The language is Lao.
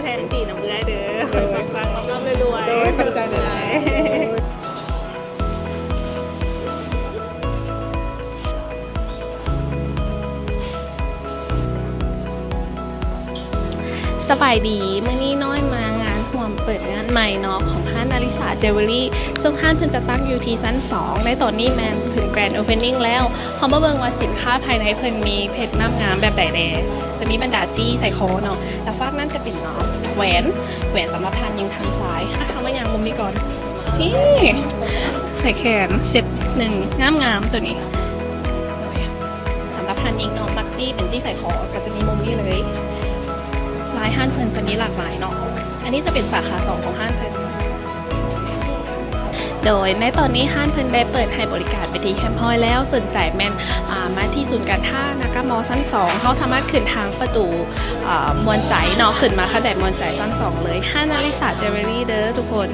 ແຮງດີນຳເອື້ອຍເດີ ໂດຍ ປັງໆ ລຳໆ ລວຍໆ ໂດຍ ຂອບໃຈຫຼາຍໆ ໂດຍ. ສະບາຍດີ ມື້ນີ້ນ້ອຍມາງານຮ່ວມເປີດງານໃໝ່ເນາະ ຂອງຮ້ານອາລິສາເຈວເວລຣີ ເຊິ່ງຮ້ານເພິ່ນຈະຕັ້ງຢູ່ທີ່ຊັ້ນສອງ ໃນຕອນນີ້ແມ່ນເພິ່ນແກຣນໂອເພນນິງແລ້ວ. ເຮົາມາເບິ່ງວ່າສິນຄ້າພາຍໃນເພິ່ນມີເພັດງາມໆ ແບບໃດແດ່ ຈະມີບັນດາຈີ້ໃສ່ຄໍເນາະ ແລ້ວຟາກນັ້ນຈະເປັນ ເອີ ແຫວນ ແຫວນສຳລັບທ່ານຍິງທາງຊ້າຍ. ຖ້າເຮົາມາຍ່າງມຸມນີ້ກ່ອນ ນີ້ ໃສ່ແຂນ ເຊັດໜຶ່ງ ງາມໆ ໂຕນີ້. ໂດຍ ສຳລັບທ່ານຍິງເນາະ ມັກຈີ້ເປັນຈີ້ໃສ່ຄໍ ກໍຈະມີມຸມນີ້ເລີຍ. ລາຍຮ້ານເພິ່ນຈະມີຫຼາກຫຼາຍເນາະ. ອັນນີ້ຈະເປັນສາຂາສອງຂອງຮ້ານເພິ່ນ. ໂດຍໃນຕອນນີ້ຮ້ານເພິ່ນໄດ້ເປີດໃຫ້ບໍລິການເປັນທີ່ຮຽບຮ້ອຍແລ້ວ. ສົນໃຈແມ່ນ ອາ ມາທີ່ສູນການຄ້ານາກາມໍຊັ້ນສອງ ເຮົາສາມາດຂຶ້ນທາງປະຕູ ອາ ມ່ວນໃຈເນາະ ຂຶ້ນມາຂັ້ນໄດມ່ວນໃຈຊັ້ນສອງເລີຍ. ຮ້ານອາລິສາເຈວເວລຣີເດີທຸກຄົນ.